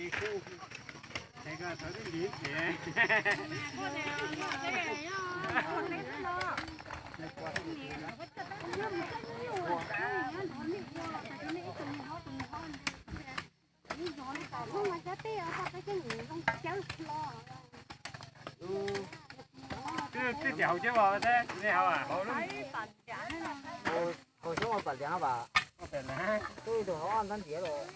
Twb tias haus ceb vos thiab, nej haus, haus lub. Haus ceb vos pam lias pam. Twb tus haus ob ntxhab ntiav los.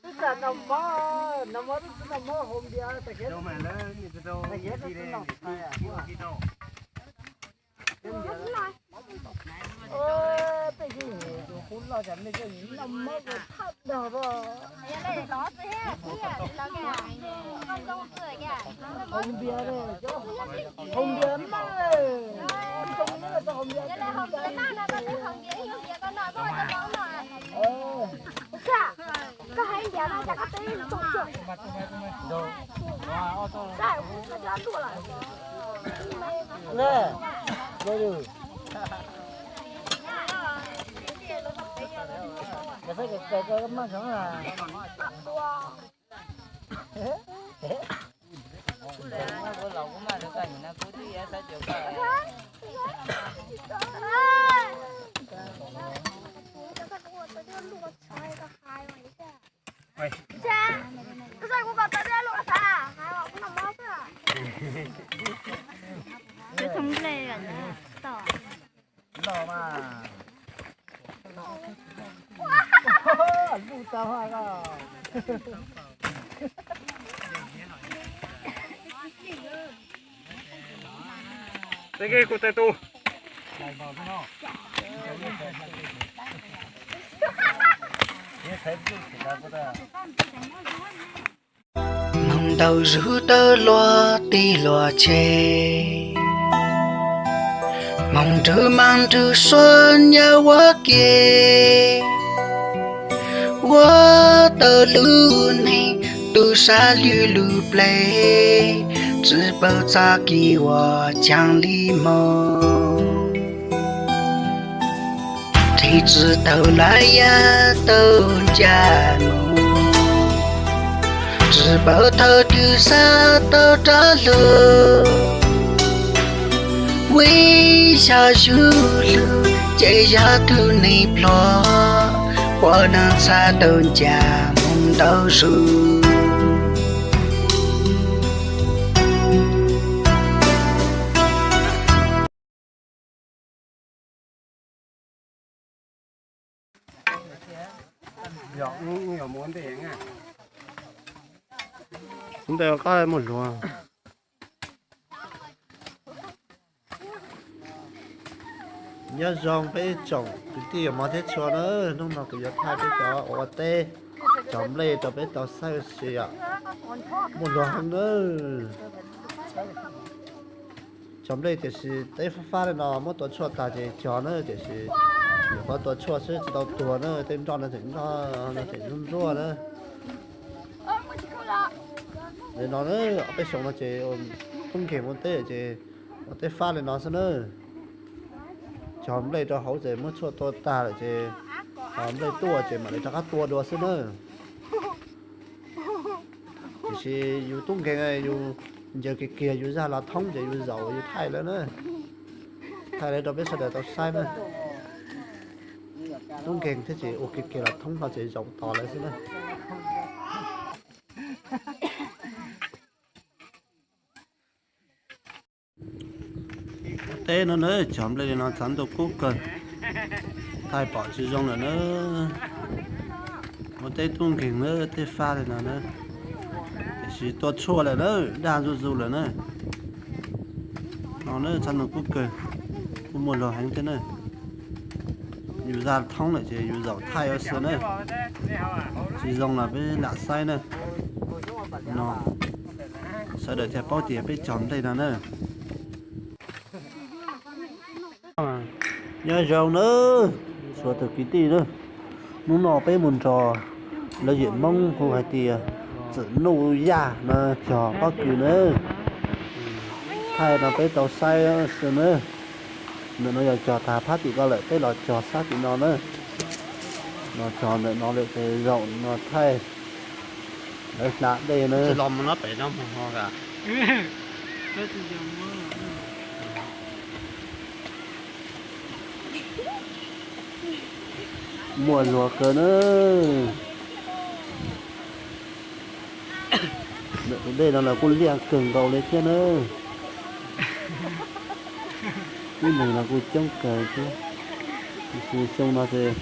Twb tas noj mov, noj mov twb tsis noj mov haus npias tas khiav. Tej ib tus qub loj cas mej koj noj mov koj thaj dag os. Haus npias, haus npias maj, zoo li tau haus npias. Koj hais ntias no cas koj twb zoo zoo. Maj heev. Koj txhais kuv kom tau tej lus xav hais os, kuv noj mov xwb. Cov thoob nplej tau. Noj mas. Lub tau haj koj. Tej kuv tej tub. Moog ntau zug tawg luag tig luag tseg, moog nrug maag nrug suab nyob huab ke, huab tawg lub neej tu sab lwj lub plev, tsi paub txoj kev uas caag li moog. Nrhiav tsi tau lawm yog tau ncaim moog, tsi paub thaum twg xaav tau rov lug. Vim yog zug lug ces yog tug neeg pluag, puab naav xaav tau ncaim moog ntau zug. Ntawm qab muaj luag. Nyob zoo peb tsoom kwv tij mog thiab txhua na, hnub no kuv yuav thaij peb cov ua teb cog nplej rau peb tau saib ua si os. Muaj luag heev nawb. Cog nplej tiam sis teb fab fab li no muab tua tshuaj tag ces cog na, tiam sis nyuam qhuav tua tshuaj xwb tsis tau tuag na, tej nroj no tseem nroj no tseem ntsuab ntsuab na. Li no na, ob peb xyoos no ces tub nkeeg ua teb ces ua teb fab li no xwb na. Cog nplej rau hauv ces muab tshuaj tua tag lawm ces nplej tuaj ces mam li rov qab tua dua xwb na. Tiam sis yus tub nkeeg yus ncaws kiag kiag yus zaj los thoob ces yus zaum yus thaij lawm na. Thaij lawm rau peb sawv daws tau saib na. Tub nkeeg thiab ces ua kiag kiag los thoob no ces zaum tos lawm xwb na. Ua teb no na, cog nplej li no txav ntuj kub kawg, thaij pom tsis zoo lawm na. Ua teb tub nkeeg na, teb fab li no na, tiam sis tua tshuaj lawm na, daj zuj zus lawm na. No na txav ntuj kub kawg, kuj muaj luag heev thiab na. Yus zaj thoob lawm ces yus zaum thaij ua si na. Tsis zoo los peb lam saib na. No, sawv daws thiaj paub tias peb cog nplej no na. Nyob zoo na, txhua tus kwv tij na, hnub no peb mus nrog lawv yawm Hmoob hu hais tias txwm nuj yaj no cog pob kws na. Thaij no peb tau saib xwb na. Ntawm no yog cog tag phab tim ko lawm peb los cog sab tim no na. No tso ntawm no lawm ces zaum no thaij lawv hnav dej na. Muaj luag kawg na. Ntawm tus dej no los kuj liaj kawg nkaus li thiab na. Tib neeg los kuj coob kawg thiab. Xyoo no ces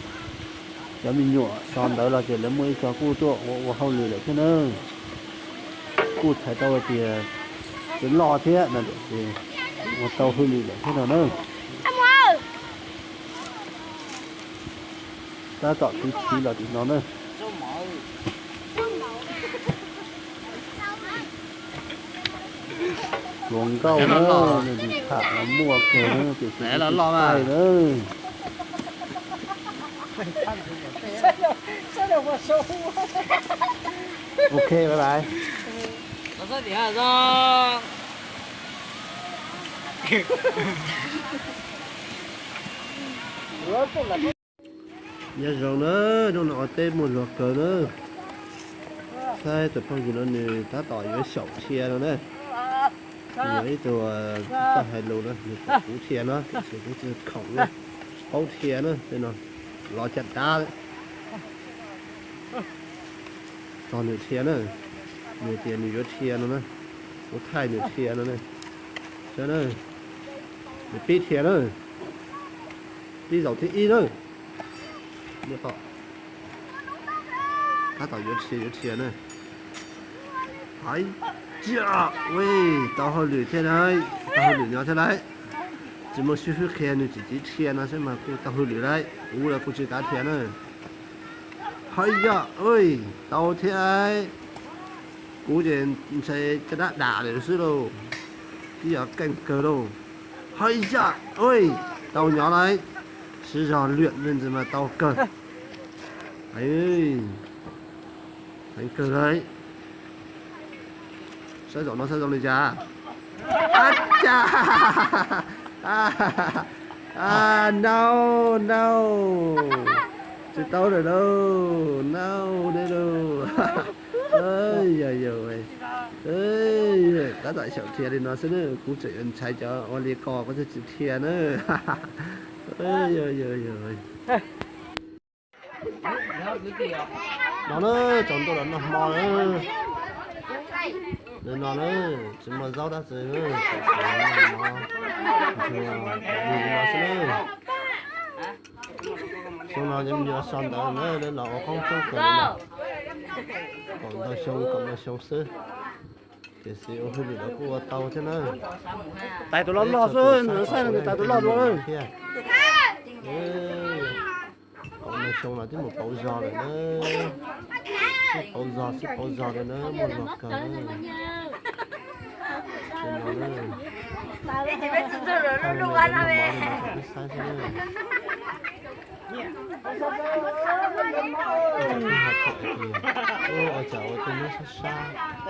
cov me nyuam so ntawd los ces lawv muaj ib co kuj tuaj ua ua hauj lwm lawm thiab na. Kuj txhais tau tias tsis loj thiab no ces ua tau hauj lwm lawm thiab no na. Tab tom tiv thib los tim no na. Hluas nkauj na, tham muaj kawg na, tiam sis tsis paib na. Ok, bye bye. Nyob zoo na, hnub no ua teb muaj luag kawg na. Saib tus phooj ywg no nws tab tom yuav xyaum dhia no na. Nws yog ib tug txawj hais lus na, nws kom kuv dhia no tiam sis kuv tsis khoom na. Paub dhia na, tej no los caj dab lawm. Txog nws dhia na, nws tias nws yuav dhia no na, kuv thaij nws dhia no na. Saib na, nws pib dhia na, pib zaum thib ib na. Tab tom yuav dhia yuav dhia na. Hais tias, ui, tau hauj lwm thiab lauj, tau hauj lwm nyob thiab lauj. Tsis muaj sib fwb qhia nws tseem tiv dhia no xwb mas kuj tau hauj lwm lauj, kuv los kuj tsis kav dhia na. Hais yam, ui, tau thiab. Kuv ces ntshai caj dab dam lawm xwb lauj. Twb yog keej kawg lauj. Hais yam, ui, tau nyob lauj. Siv zog lwm me ntsis mas tau kawg. Heev kawg lauj. Saib zaum no saib zoo li cas. Ab cas. Nau, nau. Tsis tau lawm lauj, nau ne lauj. Yog yog, tab tom xyaum dhia li no xwb na, kuv tseem yuav ntshai cov ua li ko kuv thiaj tsis dhia na. Yog yog yog. No na, tsaus ntuj los noj hmo na. Li no na, tsis muaj zaub dab tsi na, tsuas noj hmo, ntsuag li no xwb na. Xyoo no cov me nyuam so ntawd na, lawv los ua qoob coob kawg li no. Kaum ntau xyoo, kaum ntau xyoo xwb, tiam sis ua hauj lwm los kuj ua tau thiab na. Tais tus loj loj xwb, nws saib nws tais tus loj dua thiab. Kaum ntau xyoo los twb mus pauv zog lawm na. Sib pauv zog, sib pauv zog lawm na, muaj luag kawg na. Li no na, thaij li no rau nej mov li no rau peb saib xwb na. Ua cas ua tej nyob sab sab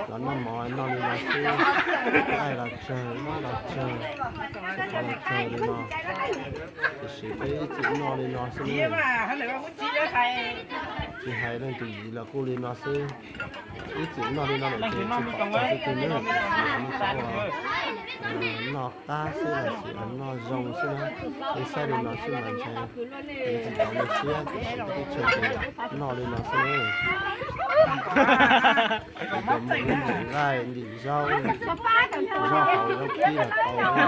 los noj mov noj li no xwb, aij los tsawg, mab los tsawg, xyov qhov los tsawg li no. Tiam sis peb ib txwm noj li no xwb na. Tsis hais leej twg yim los kuj li no xwb. Ib txwm noj li no lawm ces tsis pom txog twg twg na, tiam sis nej cov uas noj qab xwb los sis noj zoo xwb na, nej saib li no xwb mas ntshai tsis tau nej siab, tiam sis peb teb chaws ces noj li no xwb na. Ces cov mus ntim nqaij ntim zaub, zaub hauv zaub kib los tau na.